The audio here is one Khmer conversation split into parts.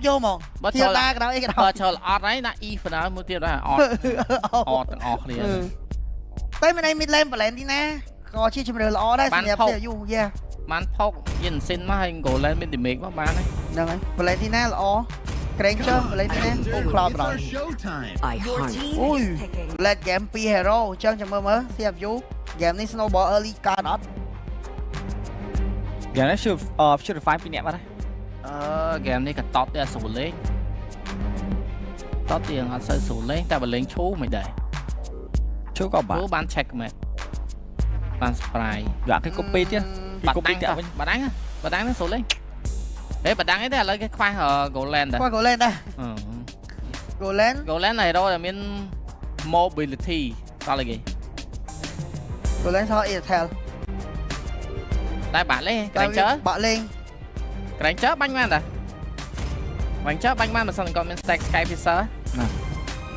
យកហ្មង បើ ធៀ ចូល ដាក៏ដោយអីក៏ដោយ បើចូលអត់ហើយណា E ហ្វណាមួយទៀតដែរអត់អត់ទាំងអស់គ្នា តែមានអី mid lane Valentina ក៏ជាជំរឿល្អដែរសម្រាប់ CFU យ៉ា បានផុកយិនស៊ីនមកហើយ Golan មាន damage មកបានហើយ ហ្នឹងហើយ Valentina ល្អ Granger Valentina អូ Cloud បណ្ដោយ Showtime. I Your harness. team Ui. is picking. late game 2 hero អញ្ចឹងចាំមើលមើល CFU game នេះ snowball early កើតអត់ យ៉ាងនេះ Purify ពីរនាក់បាត់ហើយ អឺ game នេះក៏តបទៀតអត់ស្រួលលេងតបទៀតអត់សូវស្រួលលេងតែបើលេងឈូមិនដែរ ឈូក៏បាន ឈូបាន check មែនបាន spray យកគេ copy ទៀតគេ បាត់ copy ដាំង ទៀតវិញ បាត់ដាំងបាត់ដាំងហ្នឹងស្រួលលេងហេបាត់ដាំងអីទេឥឡូវគេខ្វះ Golan ដែរ គាត់ Golan ដែរ Golan Golan hero ដែលមាន mobility តោះលេគេ Golan សល់ Airtel តែបាក់លេង Granger បាក់លេង Granger បាញ់បានតា Granger បាញ់បានបើសិនគាត់មាន stack Sky Fisher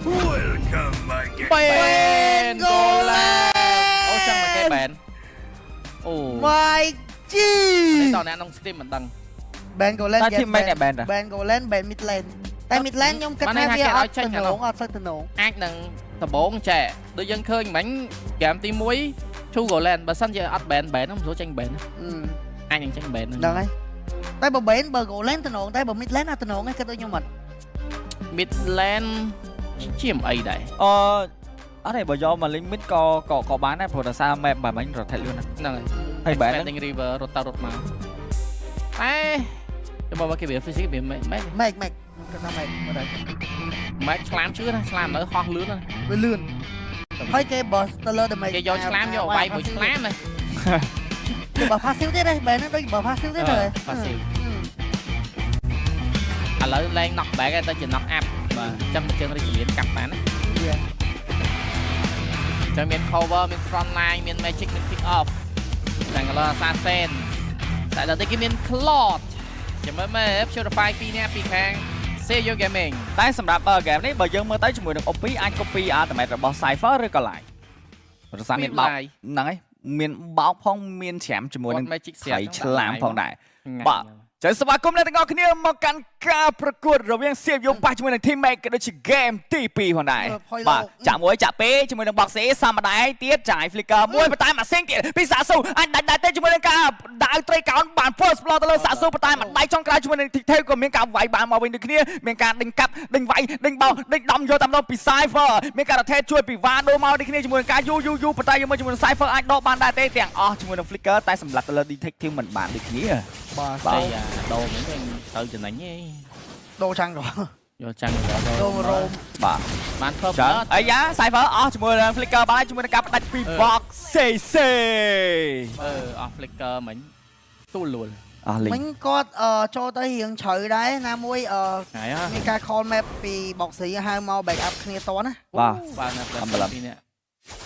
Welcome, my gang. បែន Golan អូចឹងមកគេបែនអូ My G នេះតអ្នកក្នុង stream មិនដឹង Ben Golan តែ team មែនអ្នក ban តា Ben Golan Ben mid lane តែ mid lane ខ្ញុំគិត បានន័ ថា យថាគេឲ្យ វាអត់ ចេញអានោះ តំណងអត់សូវតំណង អាចនឹងដបងចែដូចយើងឃើញមិញហ្គេមទី1 Chu Golan បើសិនជាអត់ ban ban ហ្នឹងមិនស្រួលចេញ ban អាចនឹងចេញ ban ហ្នឹងហើយតែបើ Ben បើ Golan តំណងតែបើ mid lane អត់តំណងទេគិតដូចខ្ញុំអត់ mid lane ជាមិនអីដែរ អឺអត់ទេបើយកមកលេង mid ក៏ក៏ក៏បានដែរព្រោះដោយសារ map បែបហ្នឹង rotate លឿនណាស់ ហ្នឹងហើយ ហើយ ban ហ្នឹង Expanding River រត់ទៅរត់មកតែចាំមកគេវា physics វាមិនមែន ម៉េចម៉េចខ្ញុំគិតថាម៉េចមើលដែរ មិនឆ្លាមជឿណាឆ្លាមនៅហោះលឿនណា វាលឿនហើយគេ boss ទៅលើ damage គេយកឆ្លាមយកវាយមួយឆ្លាមណា គេបើ passive ទៀតទេ Ben ហ្នឹងដូចបើ passive ទៀតទេ passive ឥឡូវលែង knock back ហើយទៅជា knock up បាទអញ្ចឹងជើងរីកលៀនកាប់បានណា ចាំមាន cover មាន front line មាន magic មាន pick off តែកន្លង assassin តែដល់ទីគេមាន Claude ចាំមើលមើល purify ពីរនាក់ពីខាង CU Gaming តែសម្រាប់ game នេះបើយើងមើលទៅជាមួយនឹង OP អាច copy ultimate របស់ Cypher ឬក៏ Light ព្រោះសារមានបោកហ្នឹងហើយមានបោកផងមានច្រាំជាមួយនឹង magic ថៃឆ្លាមផងដែរបាទចឹងស្វាគមន៍អ្នកទាំងអស់គ្នាមកកាន់ការប្រកួតរវាង CFU ប៉ះជាមួយនឹង Team Max ក៏ដូចជា game ទី2ផងដែរបាទចាក់មួយចាក់ពីរជាមួយនឹង Box C សាម្ដាយទៀតចាយ Flicker មួយប៉ុន្តែមកសេងទៀតពីសាស៊ូអាចដាច់ដែរទេជាមួយនឹងការដាវត្រីកោនបាន first blood ទៅលើសាស៊ូប៉ុន្តែមួយដៃចុងក្រោយជាមួយនឹង Tite ក៏មានការវាយបានមកវិញដូចគ្នាមានការដេញកាប់ដេញវាយដេញបោកដេញដំយកតាមដងពី Cypher មានការរថេជួយពីវ៉ាដូមកដូចគ្នាជាមួយនឹងការយូយូយូប៉ុន្តែយកមកជាមួយនឹង Cypher អាចដកបានដែរទេទាំងអស់ជាមួយនឹង Flicker តែសម្រាប់ទៅលើ Detective មិនបានដូចគ្នា បាទ តែដូរហ្នឹងទៅចំណេញឯង ដូរចាំងរ យកចាំង ដូររោម បាទ បានធ្វើ ចឹងអាយ៉ា Cypher អស់ជាមួយនឹង Flicker បានជាមួយនឹងការផ្ដាច់ពី Box CC អឺអស់ flicker មិញទូលលួល អស់លីង មិញគាត់អឺចូលទៅរៀងជ្រៅដែរណាមួយអឺ ហើយហ៎ មានការ call map ពី box ហៅមក back up គ្នាតណា បាទ បានណា blessing ពីរនាក់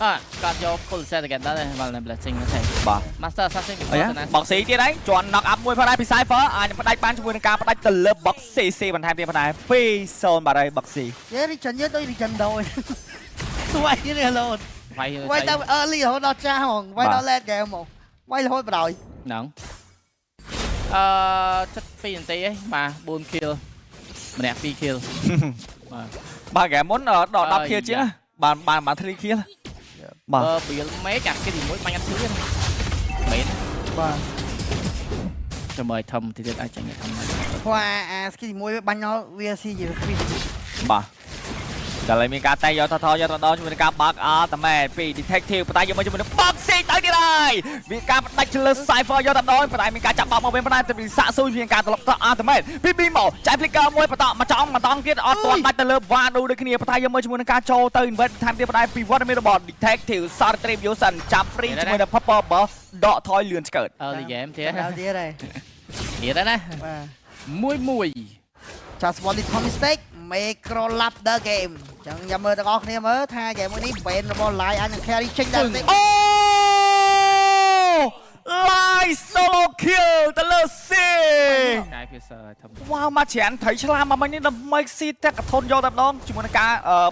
អើគាត់យក full set ទៅដែរបាន blessing ហ្នឹងទេ បាទ Master Assassin ពី អាយ៉ា ណា Box C ទៀតហើយជន់ knock up មួយផងដែរពី Cypher អាចនឹងផ្ដាច់បានជាមួយនឹងការផ្ដាច់ទៅលើ Box CC បន្ថែមទៀតផងដែរ2-0បាទហើយ Box C យេ region យើងដូច region ដូរស្វ័យនេះលោត វាយ វាយទៅ early រហូតដល់ចាស់ហ្មងវាយដល់ late game ហ្មងវាយរហូតបណ្ដោយ ហ្នឹងអឺចិត្ត2នាទីឯងបាទ4 kill ម្នាក់2 kill បាទ បាទហ្គេមមុនដល់10 kill ជាងបានបានបាន3 kill បាទ បើ build make អាគេទី1បាញ់អត់ឈឺទេមែន បាទ ចាំមើលធំទីទៀតអាចចាញ់ធំណាស់ ព្រោះអាអា skill ទី1វាបាញ់ដល់វាស៊ីជា free បាទចាឥឡូវមានការតែយកថថយកទៅដល់ជាមួយនឹងការបើក ultimate ពី Detective ប៉ុន្តែយកមកជាមួយនឹង Box C ទៅទៀតហើយមានការផ្ដាច់លើ Cypher យកទៅដល់ប៉ុន្តែមានការចាប់បោកមកវិញប៉ុន្តែទៅពីសាក់ស៊ូមានការត្រឡប់ទៅ ultimate ពី B មកចាយ Flicker មួយបន្តមកចង់មកតង់ទៀតអត់ទាន់ដាច់ទៅលើ Vadu ដូចគ្នាប៉ុន្តែយកមកជាមួយនឹងការចូលទៅ invade ថែមទៀតប៉ុន្តែពីវត្តមានរបស់ Detective Retribution ចាប់ free ជាមួយនឹង Purple Buff ដកថយលឿនឆ្កើត early game ទៀត ដល់ទៀតហើយ ទៀតហើយណា បាទ មួយមួយ Just one little mistake make roll up the game ចឹងចាំមើលទាំងអស់គ្នាមើលថា game មួយនេះ ban របស់ Live អាចនឹង carry ចេញដែរទេ អូ Live solo kill ទៅលើ C កាយ Piercer ធំ វ៉ាវមកច្រានត្រីឆ្លាមមកមិញនេះដើម្បីស៊ីតែកធនយកតែម្ដងជាមួយនឹងការ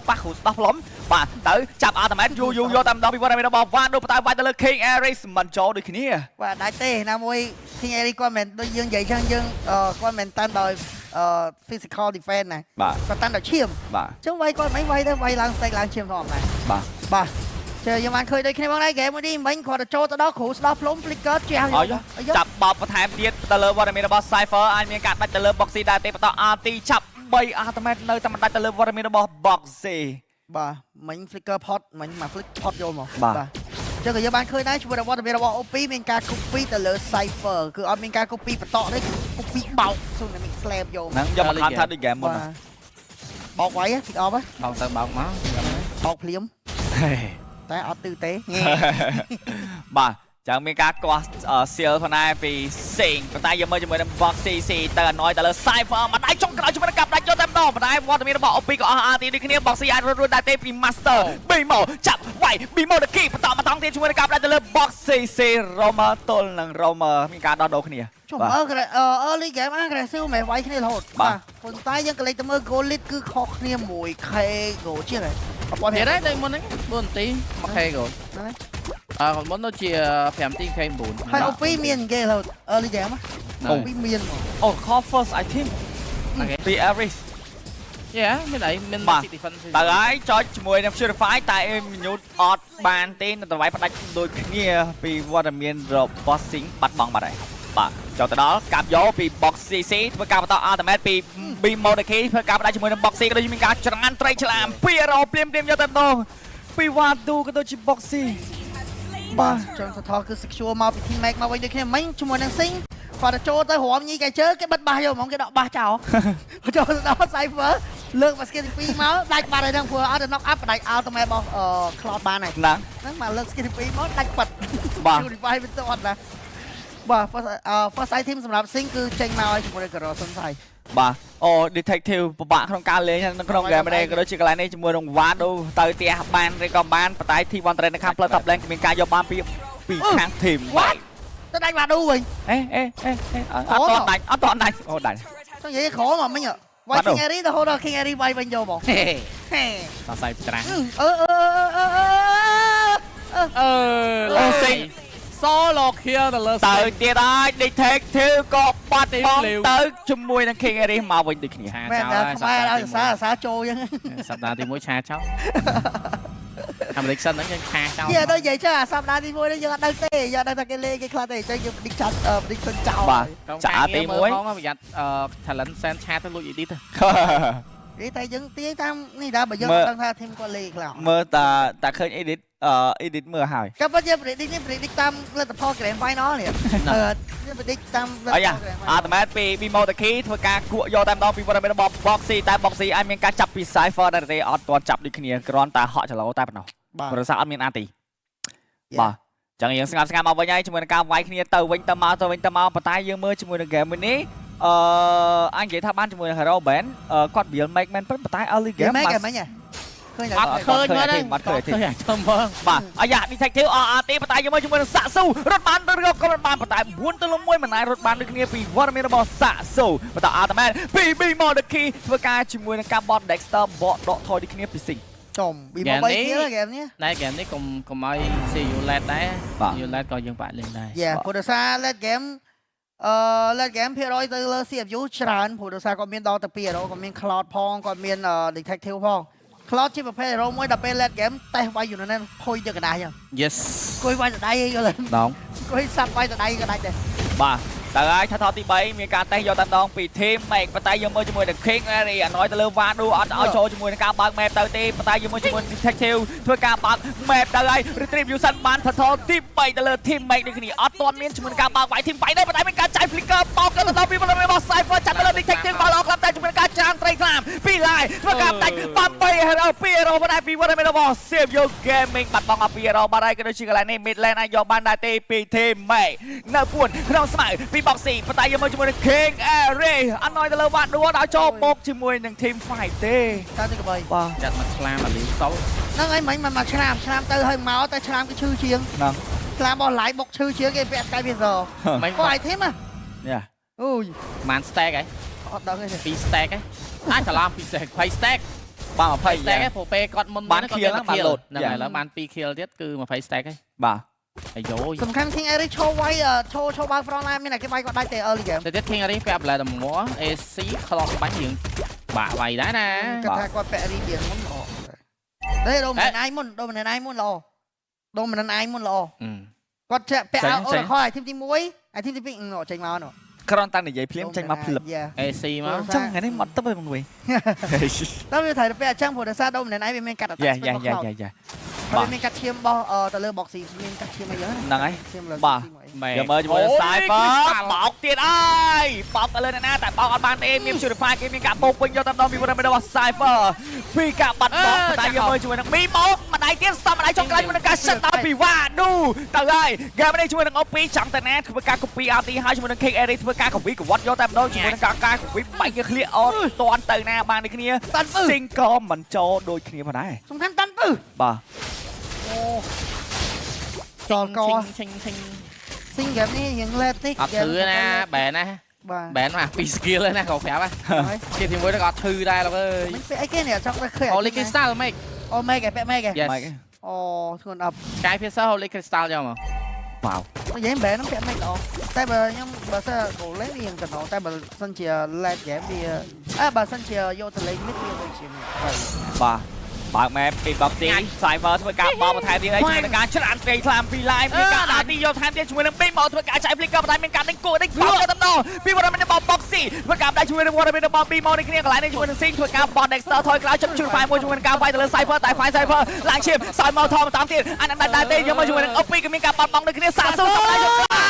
ប៉ះគ្រូស្ដោះផ្លុំបាទទៅចាប់អាតម៉ែតយូយូយកតែម្ដងពីវត្តមានរបស់វ៉ានដូចបតើវាយទៅលើ King Aris មិនចូលដូចគ្នា បាទដាច់ទេណាមួយ King Eric គាត់មិនដូចយើងនិយាយចឹងយើងគាត់មិនតាន់ដោយ physical defense ណា បាទ គាត់តាន់ដល់ឈាម បាទ អញ្ចឹងវាយគាត់មិនវាយទៅវាយឡើងស្តេកឡើងឈាមធម្មតា បាទ បាទជើយើងបានឃើញដូចគ្នាបងដែរហ្គេមមួយនេះមិញគាត់ទៅចូលទៅដល់គ្រូស្ដោះផ្លុំ flicker ជះ អើយចាប់បោកបន្ថែមទៀតទៅលើវត្តមានរបស់ Cypher អាចមានការដាច់ទៅលើ Boxy ដែរទេបន្ត RT ចាប់3 Ultimate នៅតែមិនដាច់ទៅលើវត្តមានរបស់ Boxy បាទមិញ flicker pot មិញមក flick pot យកមក បាទ អញ្ចឹងក៏យើងបានឃើញដែរជាមួយនឹងវត្តមានរបស់ OP មានការ copy ទៅលើ Cypher គឺអត់មានការ copy បន្តទេគឺ copy បោក Tsunami Slam យកមក ហ្នឹងយកមកខំថាដូច game មុន បាទបោកໄວ pick off បោកទៅបោកមក បោកភ្លាមតែអត់ទឺទេ បាទចឹងមានការកោះសៀលផងដែរពីសេងប៉ុន្តែយើងមើលជាមួយនឹង Box CC ទៅអណយទៅលើ Cypher មកដៃចុងក្រោយជាមួយនឹងកាប់ដាច់យកតែម្ដងប៉ុន្តែវត្តមានរបស់ OP ក៏អស់ RT ដូចគ្នា Box C អាចរត់រួចដែរទេពី Master ប៊ីម៉ូចាប់វាយប៊ីម៉ូដគីបន្តមកតង់ទៀតជាមួយនឹងកាប់ដាច់ទៅលើ Box CC Roma ទល់នឹង Roma មានការដោះដូរគ្នា ចុះមើល early game aggressive មិនវាយគ្នារហូត បាទ ប៉ុន្តែយើងក៏លេចទៅមើល goal lead គឺខុសគ្នា 1K goal ជាងហើយ និយាយដែរដូចមុនហ្នឹង4នាទី 1K គោ ហ្នឹងហើយ អឺមុនដូចជា5នាទី K 9 ហើយ OP មានគេរហូត early game ណា អូ OP មានហ្មង អូ call first item ពី Aris យ៉ាមានអីមាន បាទ Magic Defense តើហើយចុចជាមួយនឹង Purify តែ Minute អត់បានទេនៅតម្លៃផ្ដាច់ដូចគ្នាពីវត្តមានរបស់ Sing បាត់បង់បាត់ហើយបាទចូលទៅដល់កាប់យកពី Box CC ធ្វើការបន្ត Ultimate ពី B Modeki ធ្វើការផ្ដាច់ជាមួយនឹង Box C ក៏ដូចជាមានការច្រានត្រីឆ្លាមពីរ៉ូភ្លាមភ្លាមយកតែម្ដងពី Wadu ក៏ដូចជា Box C បាទចុងសថគឺ secure មកពី team make មកវិញដូចគ្នាមិញជាមួយនឹង Sing គាត់ទៅចូលទៅរំញីកែជើគេបិទបាសយកហ្មងគេដកបាសចោល ចូលទៅដល់ Cypher លើកមក skill ទី2មកដាច់បាត់ហើយហ្នឹងព្រោះអត់ទៅ knock up ដាច់ ultimate របស់ Cloud បានហើយ ណា ហ្នឹងមកលើក skill ទី2មកដាច់បាត់ បាទ Purify វិញទៅអត់ណាបាទ first item សម្រាប់ Sing គឺចេញមកឲ្យជាមួយនឹង Corrosion Scythe បាទអូ detective ពិបាកក្នុងការលេងនៅក្នុង game នេះក៏ដូចជាកន្លែងនេះជាមួយនឹង Wadu ទៅផ្ទះបានឬក៏បានប៉ុន្តែ T1 Train នៅខាងផ្លូវ top lane ក៏មានការយកបានពីខាង team What? ទៅដាច់បាដូវិញ អេអេអេអេអត់តដាច់អត់តដាច់អូដាច់ ចង់និយាយក្រមកមិញវាយ King Harry ទៅហូតដល់ King Harry វាយវិញយកមក ហេ ហេ សរសៃត្រាស់ អឺអឺអឺអឺអឺ អឺ អូសេង solo kill ទៅលើ ទៅទៀតហើយ detective ក៏បាត់បង់ទៅជាមួយនឹង King Aris មកវិញដូចគ្នា ឆា មែន ចោល តែខ្មែរឲ្យសាសាចូលចឹង សប្តាហ៍ទី1ឆាចោលអាមេរិកសិនហ្នឹងយើងឆាចោល និយាយទៅនិយាយចឹងអាសប្តាហ៍ទី1នេះយើងអត់ដឹងទេយើងអត់ដឹងថាគេលេងគេខ្លះទេអញ្ចឹងយើង predict ចាត់ prediction ចោល បាទចាទី1 ប្រយ័ត្នអឺ talent send ឆាទៅលួច edit ទៅ នេះតែយើងទាញតាមនេះដែរបើយើងអត់ដឹងថា team គាត់លេងខ្លះ មើលតាតាឃើញ edit អឺ edit មើលហើយ ក៏ប៉ុន្តែ predict នេះ predict តាមលទ្ធផល grand final នេះអឺ predict តាមលទ្ធ អាយ៉ា ផល grand អា final តមែតពី Bimo Taki ធ្វើការគក់យកតែម្ដងពីវត្តមានរបស់ Boxy តែ Boxy អាចមានការចាប់ពី Cypher ដែរទេអត់ទាន់ចាប់ដូចគ្នាគ្រាន់តែហក់ចលោតែប៉ុណ្ណោះ បាទ ព្រោះសារអត់មានអាទីបាទចឹងយើងស្ងាត់ស្ងាត់មកវិញហើយជាមួយនឹងការវាយគ្នាទៅវិញទៅមកទៅវិញទៅមកប៉ុន្តែយើងមើលជាមួយនឹង game មួយនេះអឺអញនិយាយថាបានជាមួយនឹង Hero Ben គាត់ build make មែនប៉ុន្តែ early គេ game មែនគេមិញឃើញ អត់ឃើញមើលហ្នឹង អត់ឃើញទេ ឃើញអាចមើល បាទអាយ៉ា detective អអទីប៉ុន្តែយើងមើលជាមួយនឹងសាក់ស៊ូរត់បានទៅរកក៏រត់បានប៉ុន្តែ9ទៅ1មិនអាចរត់បានដូចគ្នាពីវត្តមានរបស់សាក់ស៊ូប៉ុន្តែអាតាមែនពី B Modeki ធ្វើការជាមួយនឹងការបត់ Dexter បកដកថយដូចគ្នាពីស៊ីង ចំពីមក3គៀលហ្គេមនេះ ណែហ្គេមនេះកុំកុំឲ្យ CU late ដែរ CU late ក៏យើងបាក់លេងដែរ យ៉ាព្រោះដោយសារ late game អឺ late game ភាគរយទៅលើ CFU ច្រើនព្រោះដោយសារគាត់មានដល់ទៅ2 hero គាត់មាន Cloud ផងគាត់មាន Detective ផង Cloud ជាប្រភេទ hero មួយដល់ពេល late game តេស្តវាយอยู่នៅนั้นភុយយកកណ្ដាស់ចឹង Yes គួយវាយតដៃអីយល់ទេ ដង គួយសាប់វាយតដៃក៏ដាច់ដែរ បាទតើហើយថថទី3មានការតេស្តយកតែម្ដងពី team Make ប៉ុន្តែយើងមើលជាមួយនឹង King Area អណយទៅលើ Vadu អត់ឲ្យចូលជាមួយនឹងការបើក map ទៅទេប៉ុន្តែយើងមើលជាមួយនឹង Detective ធ្វើការបើក map ទៅហើយ Retribution បានថថទី3ទៅលើ team Make ដូចគ្នាអត់ទាន់មានជាមួយនឹងការបើកវាយ team 5ដែរប៉ុន្តែមានការចាយ flicker បោកទៅដល់ពីរបស់ Cypher ចាត់ទៅលើ Detective បាល់អកក្លាប់តែជាមួយនឹងការច្រានត្រីខ្លាមពីឡាយធ្វើការដាច់បាន3 hero 2 hero ប៉ុន្តែពីវត្តមានរបស់ Save Your Gaming បាត់បង់អស់2 hero បាត់ហើយក៏ដូចជាកន្លែងនេះ mid lane អាចយកបានដែរទេពី team Make នៅពួនក្នុងស្មៅពី Boxy ប៉ុន្តែយើងមើលជាមួយនឹង King Array អត់ណយទៅលើវ៉ាដួដល់ចូលបោកជាមួយនឹង Team Fight ទេ តាមទីក្បី បាទ ចាត់មកឆ្លាមអាលីសុល ហ្នឹងហើយមិញមិនមកឆ្លាមឆ្លាមទៅហើយមកតែឆ្លាមគឺឈឺជាង ហ្នឹង ឆ្លាមបោះឡាយបុកឈឺជាងគេពាក់ Sky Visor មិញ ក៏ item ហ៎ យ៉ា អូយ បាន stack ហ៎ អត់ដឹងទេ 2 stack ហ៎អាចច្រឡំ2 stack 20 stack បាទ20 stack ហ៎ព្រោះពេលគាត់មុន បាន kill ហ្នឹងបានលោត ហ្នឹងហើយឥឡូវបាន2 kill ទៀតគឺ20 stack ហ៎ បាទ អាយយ សំខាន់ King Eric ឈោវាយឈោឈោបើ front line មានតែគេវាយគាត់ដាច់ទេ early game ទៅទៀត King Ari ពាក់ Blade មួ AC ក្លោះបាញ់រៀងបាក់វាយដែរណា គាត់ថាគាត់ពាក់ Radiant មុនល្អទេដូរមិនឯងមុនដូរមិនឯងមុនល្អដូរមិនឯងមុនល្អគាត់ចាក់ពាក់អូខ item ទី1 item ទី2ចេញមកនោះ គ្រាន់តែនិយាយភ្លាមចេញមកភ្លឹប យ៉ា AC មក ចឹងថ្ងៃនេះមកទឹកឯងមួយ តើវាត្រូវទៅពាក់អញ្ចឹងព្រោះដោយសារដូរមិនឯងវាមានកាត់ យ៉ាយ៉ាយ៉ាយ៉ាយ៉ា វាមានកាត់ឈាមរបស់ទៅលើ boxing មានកាត់ឈាមអីចឹង ហ្នឹងហើយ ឈាមលើ មែ យកមើលជាមួយនឹង Cypher បោកទៀតអើយបោកទៅលើអ្នកណាតែបោកអត់បានទេមាន Purify គេមានការបោកពេញយកតាមដងពីវត្តមានរបស់ Cypher ពីការបាត់បង់តែយកមើលជាមួយនឹង B បោកម្ដាយទៀតសំម្ដាយចុងក្រោយជាមួយនឹងការ shut down ពីវ៉ាឌូទៅហើយហ្គេមនេះជាមួយនឹង OP ចង់តែណាធ្វើការ copy RT ហើយជាមួយនឹង King Eric ធ្វើការកវីកវត្តយកតែម្ដងជាមួយនឹងការការកវីបាច់យកឃ្លៀអត់តាន់ទៅណាបានដូចគ្នា តាន់ពឹ ស៊ីងក៏មិនចូលដូចគ្នាផងដែរ សំខាន់តាន់ពឹ បាទ អូចលក ឈិងឈិង ស៊ីងហ្គេមនេះរៀងលេតតិច អត់ធឺណាបែនណា បាទ បែនមកពី skill ណាក៏ប្រាប់ហ៎ជាទីមួយក៏អត់ធឺដែរលោកអើយ មិនពាក់អីគេនេះចង់ទៅឃើញ Holy Crystal ម៉េច អូមេកឯពាក់មេកឯ Yes អូធ្ងន់អប់ កាយភាសា Holy Crystal យកមក វ៉ាវ និយាយបែនហ្នឹងពាក់មេកល្អតែបើខ្ញុំបើសិនកូលេវាតំណតែបើសិនជា late game វាអើបើសិនជាយកទៅលេង mid វាដូចជា បាទបើកម៉ែពី boxing Cypher ធ្វើការបោកបន្ថែមទៀតហើយជាមួយនឹងការច្រានត្រីខ្លាំងពី line មានការដាក់ទីយកថែមទៀតជាមួយនឹង B មកធ្វើការចាយ flicker បន្តែមានការដេញគោដេញបោកទៅតំណពីវត្តមានរបស់ boxing ធ្វើការដាក់ជាមួយនឹងវត្តមានរបស់ B មកនេះគ្នាកន្លែងនេះជាមួយនឹង Sing ធ្វើការបោះ Dexter ថយក្រោយជិតជួយ fire មួយជាមួយនឹងការវាយទៅលើ Cypher តែ fire Cypher ឡើងឈាមសោយមកថមតាមទៀតអានឹងដាច់ដែរទេយកមកជាមួយនឹង OP ក៏មានការបាត់បង់ដូចគ្នាសាស៊ូសម្រាប់យក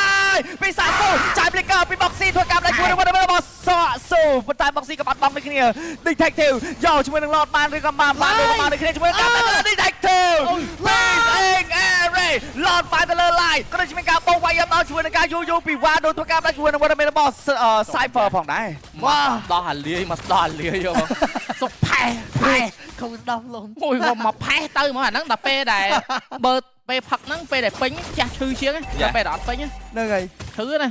ពីសាស៊ូចាយ flicker ពី boxing ធ្វើការដាក់ជាមួយនឹងវត្តមានរបស់សាស៊ូប៉ុន្តែ boxing ក៏បាត់បង់ដូចគ្នា Detective យកជាមួយនឹង Lord បានឬក៏បានបានឬក៏បានដូចគ្នាជាមួយនឹងការ Detective ពីអេងអេរ៉េ Lord បានទៅលើ line ក៏ដូចជាមានការបោកវាយដល់ជាមួយនឹងការយូរយូរពីវ៉ាដូចធ្វើការដាក់ជាមួយនឹងវត្តមានរបស់ Cypher ផងដែរ វ៉ាដោះអាលាយមកដោះអាលាយយកមកសុកផេះ ផែខំដោះលំ មួយមកផេះទៅហ្មងអាហ្នឹងដល់ពេលដែលបើពេលផឹកហ្នឹងពេលដែលពេញចាស់ឈឺជាងដល់ពេលដែលអត់ពេញ ហ្នឹងហើយ ឈឺណា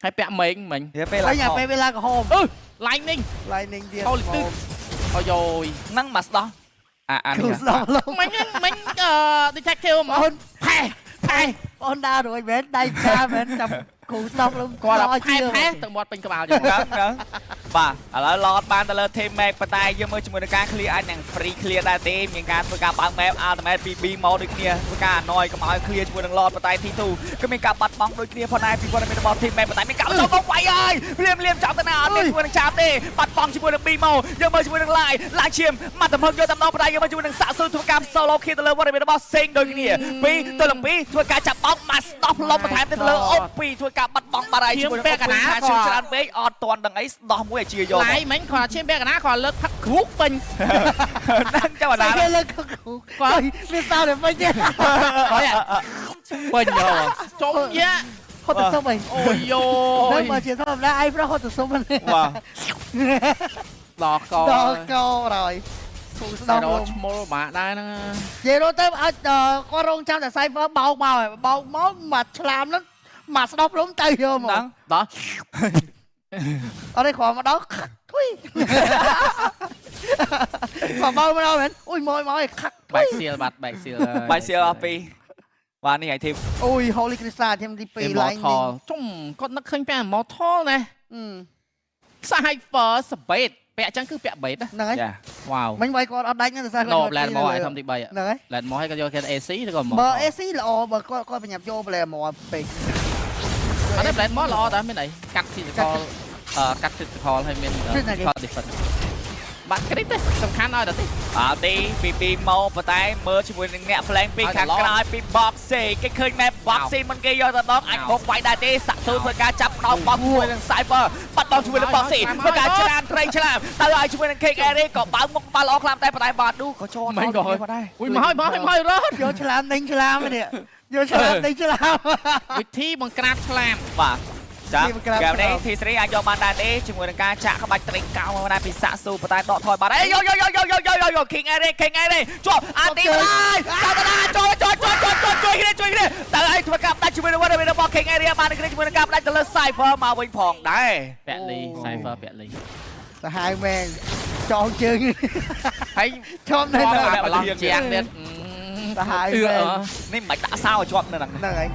ហើយពាក់មេងមិញ ពេល ហើយញ៉ាំពេលវេលាក្រហម អឺ lightning lightning ទៀត អូលីទឹកអូយយ ហ្នឹងមកស្ដោះអាអា គូ នេះ ស្ដោះលំ មិញមិញអឺ detective ហ្មង អូន ផេះផេះ អូនដើររួចមែនដៃផ្កាមែនចាំគូស្ដោះលំ គាត់ដល់ផេះផេះទឹកមាត់ពេញក្បាលយក ហ្នឹងហ្នឹងបាទឥឡូវ Lord បានទៅលើ Team Max ប៉ុន្តែយើងមើលជាមួយនឹងការ clear អាចនឹង free clear ដែរទេមានការធ្វើការបើក map ultimate ពី B មកដូចគ្នាធ្វើការ annoy កុំឲ្យ clear ជាមួយនឹង Lord ប៉ុន្តែ T2 ក៏មានការបាត់បង់ដូចគ្នាផងដែរពីវត្តមានរបស់ Team Max ប៉ុន្តែមានការចូលមកវាយហើយលៀមលៀមចាប់ទៅណាអត់មានជាមួយនឹងចាប់ទេបាត់បង់ជាមួយនឹង B មកយើងមើលជាមួយនឹង Line ឡើងឈាមមកទំហឹងយកតាមដងប៉ុន្តែយើងមើលជាមួយនឹងសាក់ស៊ូធ្វើការ solo kill ទៅលើវត្តមានរបស់ Sing ដូចគ្នា2ទៅនឹង2ធ្វើការចាប់បោកមកស្ដោះផ្លុំបន្ថែមទៅលើ OP ធ្វើការបាត់បង់បាត់ហើយជាមួយនឹង OP ថាឈឺច្រើនពេកអត់ទាន់ដឹងអីស្ដោះមួយឲ្យជាយក ឡាយមិញគាត់ឈាមពាក់កណាគាត់លើកផឹកគ្រូកពេញ ហ្នឹងចាំអាណា គេលើកគូគាត់វាសោតែមិនទេ គាត់ពេញយកចុំយ៉ា ហត់ទៅសុំអី អូយយ ហ្នឹងមកជាធម្មតាឯងប្រុសហត់ទៅសុំហ្នឹង បាទ ដល់ក ដល់កហើយគូស្ដោះ រ លំ ឈ្មោលបាក់ដែរហ្នឹង និយាយរត់ទៅឲ្យគាត់រងចាំតែ Cypher បោកមកហើយបោកមកមកឆ្លាមហ្នឹងមកស្ដោះលំទៅយកមក ហ្នឹង ដល់ អត់ទេគ្រាន់មកដល់ខាក់ធុយគាត់បោកមកដល់មែនអុយមកមកឯងខាក់ធុ បែ យ កសៀលបាត់បែកសៀល បាយសៀលអស់ពីរបាទនេះឯធីម អូយ Holy Crystal ធីមទី2 Immortal ជុំគាត់នឹកឃើញពាក់ Immortal ណា អឺ Cypher សបេតពាក់អញ្ចឹងគឺពាក់បេត ហ្នឹងហើយ យ៉ា វ៉ាវ មិញវាយគាត់អត់ដាច់ហ្នឹងដោយសារ ណូ Land មកឲ្យធំទី3 ហ្នឹងហើយ Land មកឲ្យគាត់យកគេ AC ឬក៏មក បើ AC ល្អបើគាត់គាត់ប្រញាប់យក player មកពេក អត់ទេ Land មកល្អតើមានអីកាត់ physical អឺកាត់ physical ហើយមាន physical defense បាត់គ្រីតទេសំខាន់ឲ្យតែទេ អត់ទេពីពីមកប៉ុន្តែមើលជាមួយនឹងអ្នក flank ពីខាងក្រោយពី Boxy គេឃើញ map Boxy មុនគេយកទៅដងអាចហុកវាយដែរទេសាក់ស៊ូធ្វើការចាប់ដោបោកជាមួយនឹង Cypher បាត់បង់ជាមួយនឹង Boxy ធ្វើការច្រានត្រីឆ្លាមទៅឲ្យជាមួយនឹង Cake Eric ក៏បើកមុខបាល់ល្អខ្លាំងតែប៉ុន្តែបាទឌូក៏ចូល មិនក៏ ដល់ដែរ អុយមកហើយមកហើយមកហើយរត់ យកឆ្លាមដេញឆ្លាមនេះយកឆ្លាមដេញឆ្លាម វិធីបង្ក្រាបឆ្លាម បាទចា ទីបង្ក្រាប ហ្គេមនេះ T3 អាចយកបានដែរទេជាមួយនឹងការចាក់ក្បាច់ត្រីកោមកដែរពីសាក់ស៊ូប៉ុន្តែដកថយបាត់អេយោយោយោយោយោយោយោ King Eric King Eric ជាប់អាទីបាយចាប់ទៅដល់ចូលចូលចូលចូលចូលជួយគ្នាជួយគ្នាតើឲ្យធ្វើការផ្ដាច់ជាមួយនឹងវត្តមានរបស់ King Eric បានគ្នាជាមួយនឹងការផ្ដាច់ទៅលើ Cypher មកវិញផងដែរ ពាក់លី Cypher ពាក់លី សាហាវមែនចងជើង ហើយ ឈប់នៅ នៅ នៅ ប្រឡងជាងទៀត សាហាវ អឺ មែន នេះមិនបាច់ដាក់សោឲ្យជាប់នៅហ្នឹង ហ្នឹងហើយ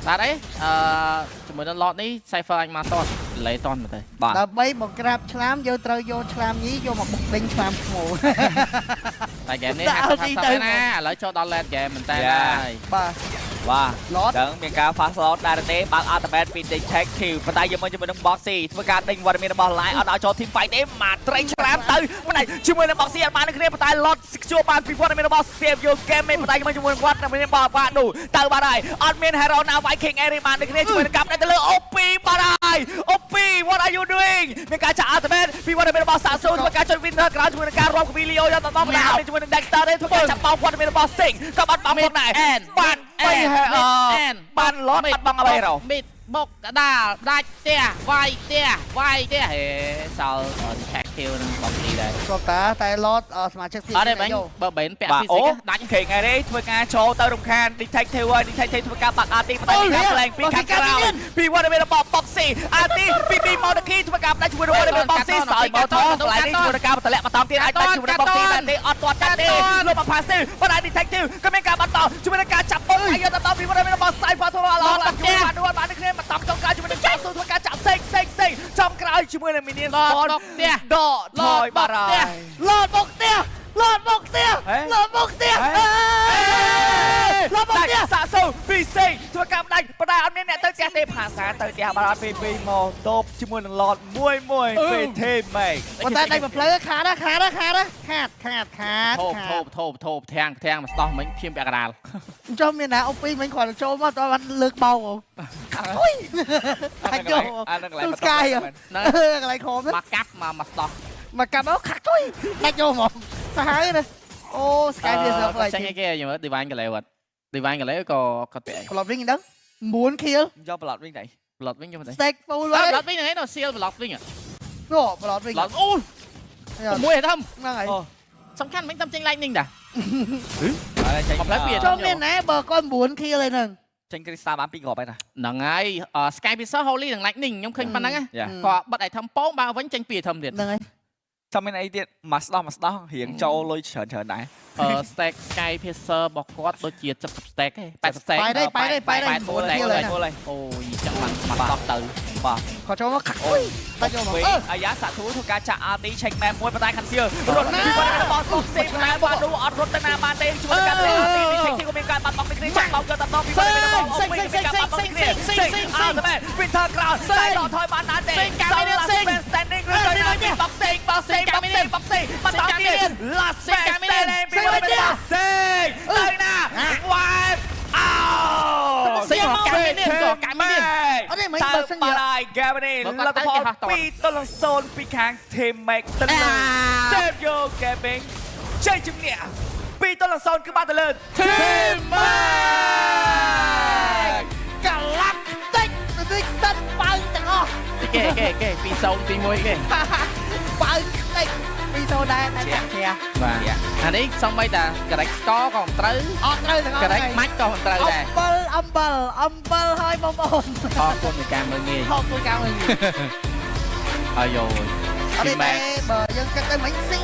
បាទអីអឺជាមួយនឹង lot នេះ Cypher អាចមកតតលេតតមកទៅ បាទ ដើម្បីបង្ក្រាបឆ្លាមយើងត្រូវយកឆ្លាមញីយកមកបុកដេញឆ្លាមឈ្មោល តែ game នេះ ដាក់ 50 LG ទៅ 50ណាឥឡូវចូលដល់ late game មែនតើហើយ បាទ បាទ Lord ចឹងមានការ fast load ដែរទេបើក ultimate ពី detective ប៉ុន្តែយើងមកជាមួយនឹង Boxy ធ្វើការដេញវត្តមានរបស់ Line អត់ឲ្យចូល team fight ទេមកត្រីឆ្លាមទៅមិនដែរជាមួយនឹង Boxy អត់បាននឹងគ្នាប៉ុន្តែ Lord ជួបបានពីវត្តមានរបស់ Save Your Game ប៉ុន្តែយើងមកជាមួយនឹងវត្តមានរបស់ Vadu ទៅបាត់ហើយអត់មាន Hero ណា Viking Area បាននឹងគ្នាជាមួយនឹងកម្មទៅលើ OP បាត់ហើយ OP what are you doing មានការចាក់ ultimate ពីវត្តមានរបស់ Sasu ធ្វើការចុច Winter ក្រោយជាមួយនឹងការរាប់កវី Leo យកទៅដល់បណ្ដាជាមួយនឹង Dexter ទេធ្វើការចាប់បោកវត្តមានរបស់ Sing ក៏បាត់បង់ផងដែរបាន3 Hero បានឡតបាត់បង់អ្វីរោ មីតបុកកដាលដាច់ផ្ទះវាយផ្ទះវាយផ្ទះហេសល់ detective នឹងបងទីដែរ ស្របតាតែ Lord សមាជិក អត់ទេបាញ់បើបែនពាក់ បាទអូ physics ដាច់ ខេងនេះធ្វើការចូលទៅរំខាន detective ហើយ detective ធ្វើការបាក់ RT ប៉ុន្តែមានការផ្លែងពីខាងក្រៅពីវត្តមានរបស់ Boxy RT ពីពី Monarchy ធ្វើការផ្ដាច់ជាមួយនឹងវត្តមាន Boxy សើមកថកន្លែងនេះជាមួយនឹងការតម្លាក់បន្តទៀតអាចដាច់ជាមួយនឹង Boxy តែទេអត់ទាត់កាត់ទេលោកមក passive ប៉ុន្តែ detective ក៏មានការបន្តជាមួយនឹងការចាប់បុកហើយយកទៅពីវត្តមានរបស់ Cypher ធ្វើអឡងឡើងជួយបានបានបានគ្នាបន្តចុងក្រោយជាមួយនឹងការស៊ូធ្វើការចាក់សេកសេកសេកចុងក្រោយជាមួយនឹង Minion លត Spawn បុកផ្ទះ ដកថយបាត់ហើយ Lord បុកផ្ទះ Lord បុកផ្ទះ ហេ Lord បុកផ្ទះ ហេ Lord បុកផ្ទះ សាក់សូពីសេងធ្វើការផ្ដាច់ប៉ុន្តែអត់មានអ្នកទៅផ្ទះទេភាសាទៅផ្ទះបាត់អត់ពីពីមកតបជាមួយនឹងឡតមួយមួយពីធីមមេ ប៉ុន្តែដៃមួយផ្លូវខាតណាខាតណាខាតណាខាតខាតខាត ធោប ខា ធោបធោបធោបធាំងធាំងមកស្ដោះមិញភៀមពាក់កដាល ចុះមានណាអូពីមិញគ្រាន់តែចូលមកតើបានលើកបោកអូយអាចយក អានឹងកន្លែង ទូស្កាយ ហ្នឹង កន្លែងខំ មកកាប់មកមកស្ដោះ មកកាប់មកខាក់ជួយដាច់យកហ្មងសាហាវណាអូ Sky Piercer ចាញ់អីគេយមើល Divine Galeo អត់ Divine Galeo ក៏គាត់ពាក់អី ក្លប់វិញដឹង9 kill យកប្លត់វិញតែ Blood វិញយល់ទេ stack full អ ហើយ ត់ Blood វិញហ្នឹងឯង seal Blood វិញ នោះ blood វិញ Blood អូ6ឯធំ ហ្នឹងហើយ សំខាន់មិញតាមចេញ Lightning តា ចេញ កំផ្លែពី ចូលមានណាបើគាត់9 kill ហើយហ្នឹង ចេញគ្រីស្តាបានពីរគ្រាប់ហើយតា ហ្នឹងហើយ Sky Piercer Holy និង Lightning ខ្ញុំឃើញប៉ុណ្ណឹង យ៉ា ក៏បិទ item ពងបើវិញចេញពី item ទៀត ហ្នឹងហើយ ចាំមានអីទៀតមកស្ដោះមកស្ដោះរៀងចូលលុយច្រើនច្រើនដែរ អឺ stack Sky Piercer របស់គាត់ដូចជា70 stack ឯង80 stack បែរដែរបែរដែរបែរដែរ 84 stack ហើយ ចូលហើយ អូយចឹងបានមកដោះទៅ បាទ គាត់ចូលមកខាក់ជួយដាច់យកមក វិញ អឺ អាយ៉ាសាក់ធូធ្វើការចាក់ RT check map មួយប៉ុន្តែខាងសៀលរត់ពីបាត់របស់សុកសេផ្លែបាទនោះអត់រត់ទៅណាបានទេជួយការ RT នេះក៏មានការបាត់បង់នេះចាក់បោកយកតតពីបាត់របស់សេងសេងសេងសេងសេងសេងអត់មែន Winter Crown តែដកថយបានណាទេ standing ឬទៅណាបកសេងបកសេងបកសេងបកសេងបន្តទៀត last man standing ពីបាត់របស់សេងទៅណា wipe out សេងកាមីនេះក៏កាមីនេះ អត់ទេមិញ តើ បើសិនជា បាត់ហើយ Gavin លទ្ធផល2-0ពីខាង Team Max ទៅលើ Save Your Gaming ជ័យជំនះ2-0គឺបានទៅលើ Team Max កាឡាក់តិចតិចតិចបើទាំងអស់ គេគេគេ2 0 2 1គេ បើតិចពីសូដែរតែចាក់ជ្រះ បាទអានេះសំបីតា correct score ក៏មិនត្រូវ អត់ត្រូវទាំងអស់ correct match ក៏មិនត្រូវ អំ ដែរ បិលអំបិលអំបិលហើយបងប្អូន អរគុណនៃការមើលងាយ ខកគួយការមើលងាយ អាយយ អត់ទេតែបើយើងគិតទៅមិញស៊ីង